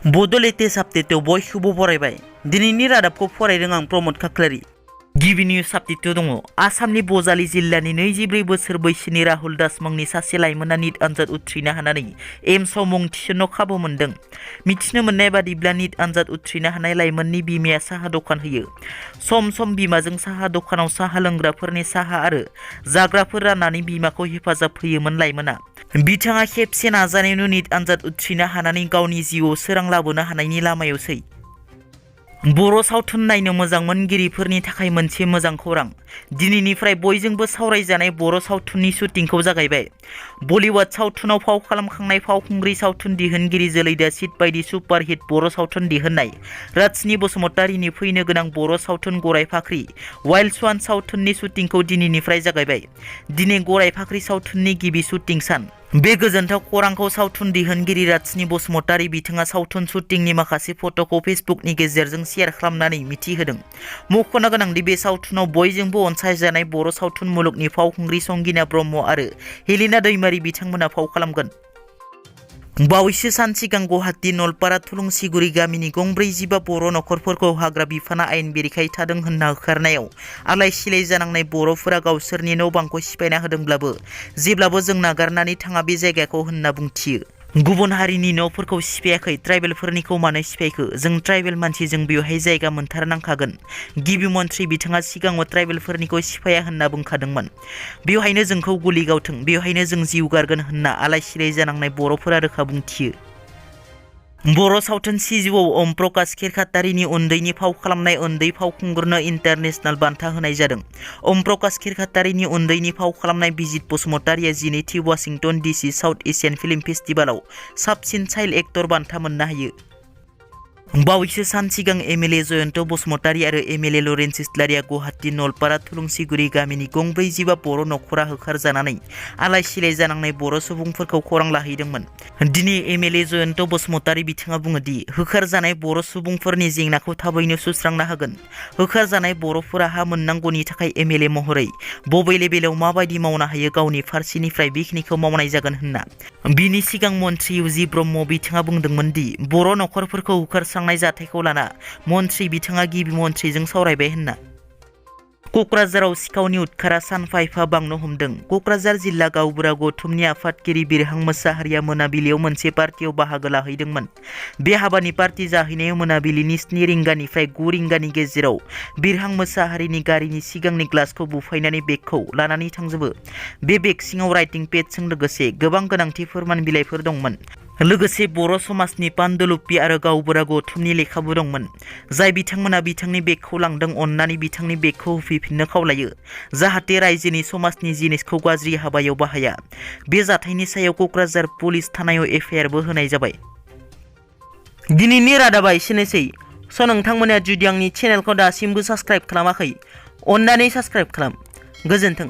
बड' लेटेस्ट आपडेटआव बयखौबो बरायबाय। दिनैनि रादाबखौ फरायदों आं प्रमद खाख्लारि। गिबि निउज आपडेटआव दङ। आसामनि बजालि जिल्लानि 24 बोसोर बैसोनि राहुल दास मुंनि सासे लाइमोना निट आनजाद उथ्रिनो हानानै एम्सआव मुं थिसननो खाबु मोनदों। मिथिनो मोननाय बादिब्ला निट आनजाद उथ्रिनो हानाय लाइमोननि बिमाया साहा दखान होयो। सम सम बिमाजों साहा दखानाव साहा लोंग्राफोरनि साहा आरो जाग्राफोर राननानै बिमाखौ हेफाजाब होयोमोन लाइमोना। बिथाङा खेबसे नाजानायावनो निट आनजाद उथ्रिनो हानानै गावनि जिउआव सोरां लाबोनो हानायनि लामायावसै। बर' सावथुन नायनो मोजां मोनगिरिफोरनि थाखाय मोनसे मोजां खौरां। दिनैनिफ्राय बयजोंबो सावरायजानाय बर' सावथुननि शुटिंखौ जागायबाय। बलिउड सावथुनाव फाव खालामखांनाय फावखुंग्रि सावथुन दिहुनगिरि जोलैदा सिट बायदि सुपारहिट बर' सावथुन दिहुननाय राजनि बसुमतारीनि फैनो गोनां बर' सावथुन गराय फाख्रि वाइल्ड स्वान सावथुननि शुटिंखौ दिनैनिफ्राय जागायबाय। दिनै गराय फाख्रि सावथुननि गिबि शुटिं सान। बे गोजोनथाव खौरांखौ सावथुन दिहुनगिरि राजनि बसुमतारी बिथाङा सावथुन शुटिंनि माखासे फट'खौ फेसबुकनि गेजेरजों शेयार खालामनानै मिथिहोदों। मख'नो गोनांदि बे सावथुनाव बयजोंबो अनसायजानाय बर' सावथुन मुलुगनि फावखुंग्रि संगिना ब्रह्म आरो हेलिना दैमारी बिथांमोना फाव खालामगोन। बावैसो सान सिगां गुवाहाटी नलपारा थुलुंसिगुरि गामिनि गंब्रै जिबा बर' नखरफोरखौ हाग्रा बिफाना आयेन बेरेखायै थादों होनना होखारनायाव आलाय सिलाय जानांनाय बर'फोरा गावसोरनि न' बांखौ सिफायना होदोंब्लाबो जेब्लाबो जों नागारनानै थाङा बे जायगाखौ होनना बुंथियो। गुबुन हारिनि न'फोरखौ सिफायाखै, ट्राइबेलफोरनिखौ मानो सिफायखो? जों ट्राइबेल मानसि, जों बेवहाय जायगा मोनथारनांखागोन। गिबि मन्थ्रि बिथाङा सिगाङाव ट्राइबेलफोरनिखौ सिफाया होनना बुंखादोंमोन। बेवहायनो जोंखौ गुलि गावथों, बेवहायनो जों जिउ गारगोन होनना आलाय सिलाय जानांनाय बर'फोरा रोखा बुंथियो। बर' सावथुन सिजौआव ओम प्रकाश खिरखातारिनि उन्दैनि फाव खालामनाय उन्दै फावखुंगुरनो इन्टारनेशनेल बान्था होनाय जादों। ओम प्रकाश खिरखातारिनि उन्दैनि फाव खालामनाय बिजित बसुमतारीया 12थि वाशिंटन डिसि साउथ एशियान फिल्म फेस्टिभेलाव साबसिन चाइल्ड एक्टर बान्था मोननो हायो। बावैसो सान सिगां एमएलए जयन्त बसुमतारी आरो एमएलए लरेन्स इस्लारिया गुवाहाटी नलपारा थुलुंसिगुरि गामिनि गंब्रै जिबा बर' नखरा होखारजानानै आलाय सिलाय जानांनाय बर' सुबुंफोरखौ खौरां लाहैदोंमोन। दिनै एमएलए जयन्त बसुमतारी बिथाङा बुङोदि होखारजानाय बर' सुबुंफोरनि जेंनाखौ थाबैनो सुस्रांना होगोन। होखारजानाय बर'फोरा हा मोननांगौनि थाखाय एमएलए महरै बबे लेभेलाव माबायदि मावनो हायो गावनि फारसेनिफ्राय बेखिनिखौ मावनाय जागोन होनना। बिनि सिगां मन्थ्रि इउजि ब्रह्म बिथाङा बुंदोंमोन दि बर' नखरफोरखौ होखारस्रांनाय जाथायखौ लाना मन्थ्रि बिथाङा गिबि मन्थ्रिजों सावरायबाय होनना। क'क्राझाराव सिखावनि उदखारा सानफा एफा बांनो हमदों। क'क्राझार जिल्ला गावबुरा गौथुमनि आफादगिरि बिरहां मोसाहारिया मोनाबिलियाव मोनसे पार्टियाव बाहागो लाहैदोंमोन। बे हाबानि पार्टि जाहैनायाव मोनाबिलिनि 7 रिंगानिफ्राय 9 रिंगानि गेजेराव बिरहां मोसाहारिनि गारिनि सिगांनि ग्लासखौ बुफायनानै बेगखौ लानानै थांजोबो। बे बेग सिङाव राइटिं पेडजों लोगोसे गोबां गोनांथि फोरमान बिलाइफोर दंमोन। लोगोसे बर' समाजनि पान्डुलिपि आरो गावबुरा गौथुमनि लेखाबो दंमोन। जाय बिथांमोना बिथांनि बेगखौ लांदों अननानै बिथांनि बेगखौ होफैफिननो खावलायो, जाहाथे रायजोनि समाजनि जिनिसखौ गाज्रि हाबायाव बाहाया। बे जाथायनि सायाव क'क्राझार पुलिस थानायाव एफआइआरबो होनाय जाबाय। दिनैनि रादाबा एसेनोसै। नोंथांमोना जुदि आंनि चेनेलखौ दासिमबो साबस्क्राइब खालामाखै, अननानै साबस्क्राइब खालाम। गोजोन्थों।